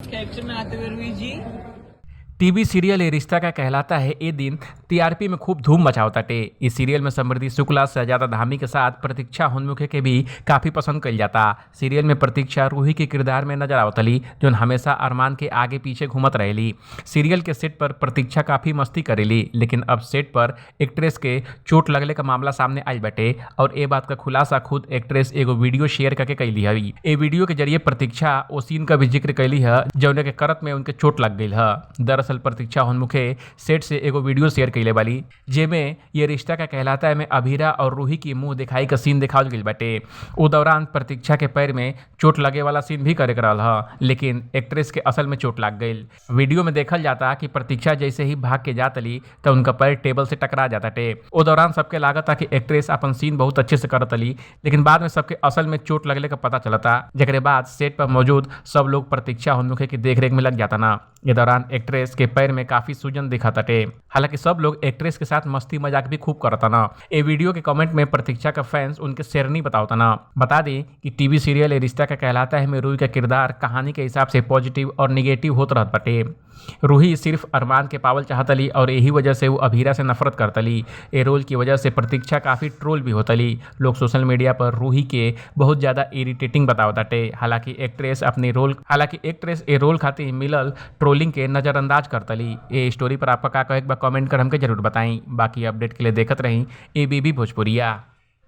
Character में आते हुए रूही जी। टीवी सीरियल ये रिश्ता क्या कहलाता है ए दिन टीआरपी में खूब धूम मचावताटे। इस सीरियल में समृद्धि शुक्ला, शहजादा धामी के साथ प्रतीक्षा होनमुखे के भी काफ़ी पसंद कइल जाता। सीरियल में प्रतीक्षा रूही के किरदार में नजर आवतली, जोन हमेशा अरमान के आगे पीछे घूमत रहेली। सीरियल के सेट पर प्रतीक्षा काफ़ी मस्ती करेली, लेकिन अब सेट पर एक्ट्रेस के चोट लगले का मामला सामने आइल बाटे और ए बात का खुलासा खुद एक्ट्रेस एगो वीडियो शेयर करके कैली हई। ए वीडियो के जरिए प्रतीक्षा ओ सीन का भी जिक्र कैली है जौने के करत में उनके चोट लग गई है। दरअसल प्रतीक्षा होनमुखे सेट से एगो वीडियो शेयर कैले बाली, जेमे ये रिश्ता का कहलाता है में अभीरा और रूही की मुंह दिखाई का सीन दिखावल गइल बाटे। उ दौरान प्रतीक्षा के पैर में चोट लगे वाला सीन भी करे के रहल ह, लेकिन एक्ट्रेस के असल में चोट लाग गईल। वीडियो में देखल जाता कि प्रतीक्षा जैसे ही भाग के जातली त उनका पैर टेबल से टकरा जाता टे। ओ दौरान सबके लागता कि एक्ट्रेस अपन सीन बहुत अच्छे से करतली, लेकिन बाद में सबके असल में चोट लगले का पता चलता, जेकरे बाद सेट पर मौजूद सब लोग प्रतीक्षा होनमुखे की देखरेख में लग जाता ना। ये दौरान एक्ट्रेस के पैर में काफी सूजन दिखा ताटे। हालांकि सब लोग एक्ट्रेस के साथ मस्ती मजाक भी खूब करता ना। ए वीडियो के कमेंट में प्रतीक्षा का फैंस उनके शेरनी बतावता ना। बता दें कि टीवी सीरियल ये रिश्ता का कहलाता है में रूही का किरदार कहानी के हिसाब से पॉजिटिव और निगेटिव होत रहत बाटे। रूही सिर्फ अरमान के पावल चाहतली और यही वजह से वो अभीरा से नफरत करतली। ए रोल की वजह से प्रतीक्षा काफ़ी ट्रोल भी होतली। लोग सोशल मीडिया पर रूही के बहुत ज़्यादा इरिटेटिंग बतावताटे। हालांकि एक्ट्रेस ए रोल खातिर मिलल ट्रोलिंग के नज़रअंदाज करतली। ए स्टोरी पर आपका का कहे के बा कमेंट कर हमके जरूर बताई। बाकी अपडेट के लिए देखत रही एबीबी भोजपुरिया।